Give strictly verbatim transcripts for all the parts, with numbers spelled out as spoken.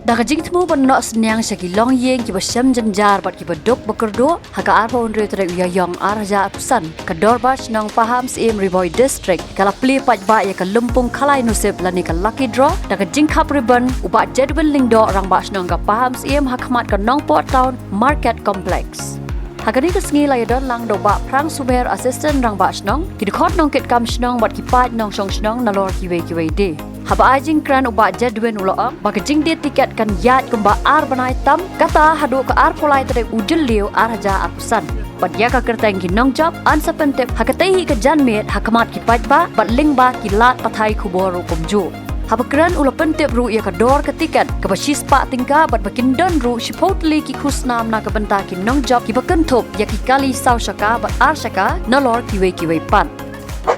Da ka jingthmu ban noh synñiang sha ki longïing kiba shem jynjar bad kiba duk ba kyrduh, ha ka arphew hynriew tarik u Ïaïong ar hajar arphew san, ka Dorbar Shnong Pahamsyiem Ri Bhoi District ka la plie paidbah ïa ka lympung khalai nusip lane ka lucky draw da ka jingkhap ribbon u Bah Jedwin Lyngdoh, Rangbah Shnong ka Pahamsyiem, ha khmat ka Nongpoh Town Market Complex. Ha kane ka sngi la ïadon lang da u Bah Phrang Sumer, Assistant Rangbah Shnong, ki dkhot nongkitkam shnong bad ki paid nongshong shnong nalor kiwei kiwei de. Haba ai jingkren u Bah Jedwin u la ong ba ka jingdie tiket kan ïaid kumba ar bnai tam, kata haduh ka arphew lai tarik u Jylliew ar hajar arphew san. Bad ïa ka kyrteng ki nongjop yn sa pyntip ha katei hi ka janmiet ha khmat ki paidbah bad lyngba ki lad pathai khubor ruh kumjuh. Haba kren u la pyntip ruh ïa ka dor ka tiket kaba shispah tyngka bad ba kin don ruh shiphew tylli ki khusnam na ka bynta ki nongjop kiba kynthup ïa ki kali saw shaka bad ar shaka nalor kiwei kiwei pat.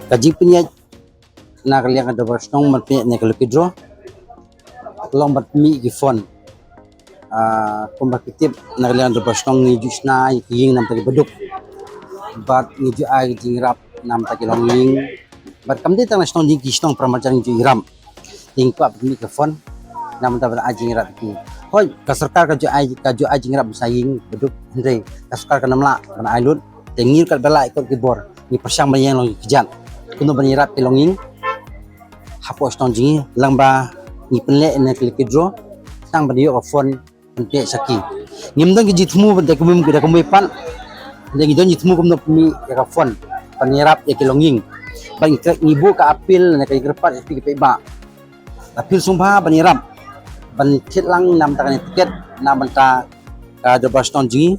Ka jingpynïaid na ka liang ka Dorbar Shnong ban pynïaid na ka lucky draw, long ban pynmih ki phone. Ah, kumba ki tip, na ka liang ka Dorbar Shnong ngi ju shna ïa ki ïing namar ki baduk. Bad ngi ju ai ki jingïarap namar ki longïing. Bad kam dei tang na shnong jong ngi, ki shnong para marjan ngi ju ïarap. Ïing kwah pynmih ki phone namar ban ai jingïarap ki. Hooid, ka sorkar ka ju ai, ka ju ai jingïarap ban shna ïing baduk, hynrei ka sorkar kam lah ban ai lut. Te ngi ruh katba lah ïa ki bor, ngi pyrshang ban ïeng long ki kjat. Kumno ban ïarap ki longïing hapoh shnong jong ngi, lyngba ngi pynleh na ka lucky draw, tang ban ïoh ka phone ban pynïaid sha ki. Ngim don ki jingthmu ban da kumwei, da kumwei pat. Hynrei ngi don jingthmu kumno pynmih ïa ka phone ban ïarap ïa ki longïing. Bad ngi, ngi buh ka appeal ne ka jingkyrpad ïa phi ki paidbah. Appeal sngewbha ban ïarap ban thied lang namar kane ka tiket na ka bynta ka Dorbar Shnong jong ngi.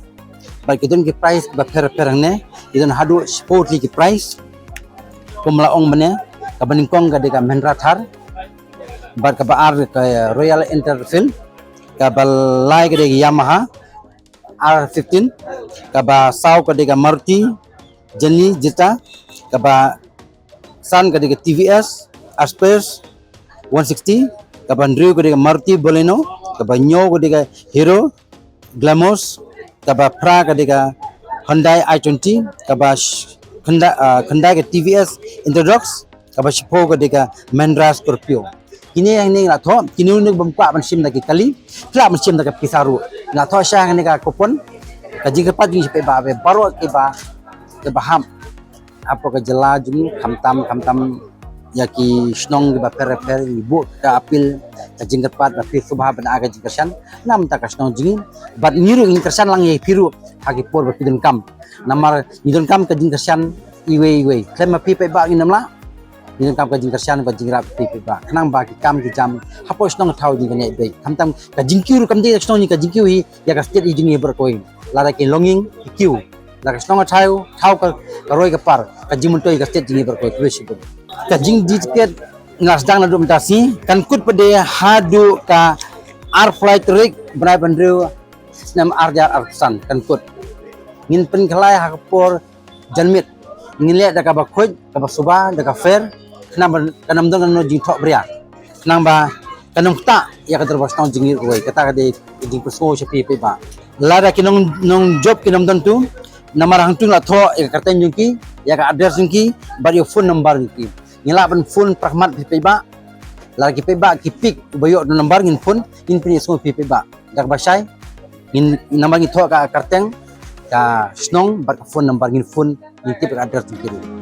Bad ki don ki prize ba pher pher hangne, ki don haduh shiphew tylli ki prize. Kum la ong mynne, kaba nyngkong ka dei ka Mahindra Thar, bad kaba ar ka Royal Enfield, kaba lai ka dei ka Yamaha R fifteen, kaba saw ka dei ka Maruti Jimny Zeta, kaba san ka dei ka T V S Express one sixty, kaba hynriew ka dei ka Maruti Baleno, kaba hynñiew ka dei ka Hero Glamour, kaba phra ka dei ka Hyundai i twenty, kaba sh-, khyndai, ah, khyndai ka T V S Introdox, kaba shiphew ka dei ka Mahindra Scorpio. Kine hangne ngi la thoh, kine une bym kwah ban shim da ki kali, phi lah ban shim da ka pisa ruh. Ngi la thoh sha hangne ka coupon, ka jingkyrpad jong ngi sha phi ba, ba baroh kiba, kiba hap hapoh ka jylla jong ngi, khamtam, khamtam ïa ki shnong kiba pher pher, ngi buh ka appeal, ka jingkyrpad, ba phi sngewbha ban ai ka jingkyrshan namar ka shnong jong ngi. Bad ngi ruh ngin kyrshan lang ïa phi ruh ha ki por ba phi donkam. Namar ngi donkam ka jingkyrshan iwei iwei. Khlem ma phi paidbah ngin ym lah. Ngi donkam ka jingkyrshan bad jingïarap phi paidbah, khnang ba ki kam ki jam hapoh shnong thaw jong ngi kan ïaid beit. Khamtam ka jingkiew ruh kam dei ka shnong jong ngi, ka jingkiew hi ïa ka state jong ngi baroh kawei. Lada ki longïing ki kiew, la ka shnong ka thaw, thaw ka, ka roi ka par, ka jingmyntoi ka state jong ngi baroh kawei. Khublei shibun. Ka jingdie tiket ngi la sdang naduh mynta sngi, kan kut pat de haduh ka arphew lai tarik bnai ba hynriew snem ar hajar arphew san, kan kut. Ngin pynkhlaiñ ha ka por janmiet. Ngin leh da kaba khuid, kaba suba, da ka fair, khnang ba kan ym don kano jingthoh bria, khnang ba kan ym ktah ïa ka Dorbar Shnong jong ngi ruh kawei. Kata ka dei ka jingpynsngew sha phi paidbah. Lada ki nong, nongjop kin ym don tu, namar hangtu ngi la thoh ïa ka kyrteng jong ki, ïa ka address jong ki, bad ïa u phone number jong ki. Ngi lah ban phone para khmat phi paidbah. Lada ki paidbah ki pick uba ïoh u number, ngin phone, ngin pynïasngew phi paidbah. Da kaba shai, ngin, namar ngi thoh ka kyrteng, ka shnong bad ka phone number, ngin phone, ngin tip ka address jong ki ruh.